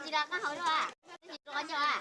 Tsis rau qab hauv los, tsis rau qab ncaug a.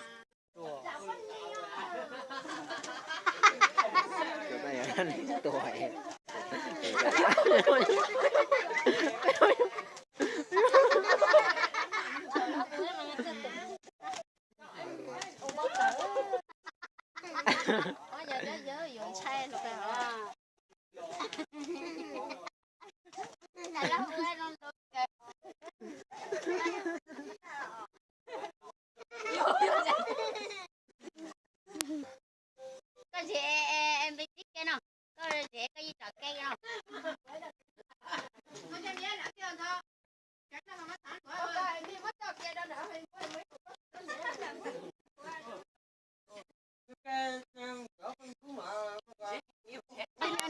Koj zem npe tib ke no, koj zem koj yeej tsom ke no.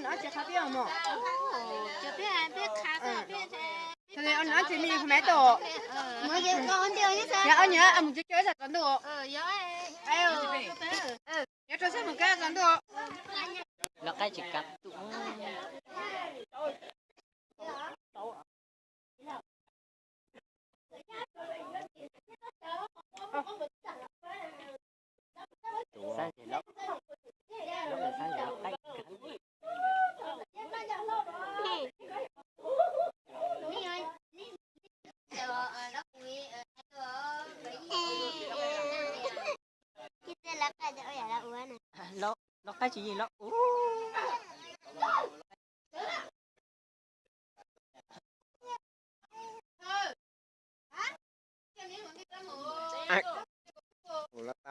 Nov tsis qha peb os mog. Nov tsis me nyuam qhuav maiv tau. Yog ob nyuag mus cuab cuab ib txog tsaus ntuj. Yuav rau sab mus kab tsaus ntuj. Lawv qaib tsis kam tus. Lawv qaib tsis yeej lawm.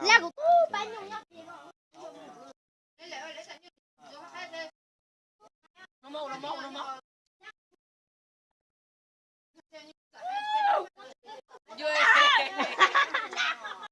Laj kuv kub pab nyuj nyob pem no.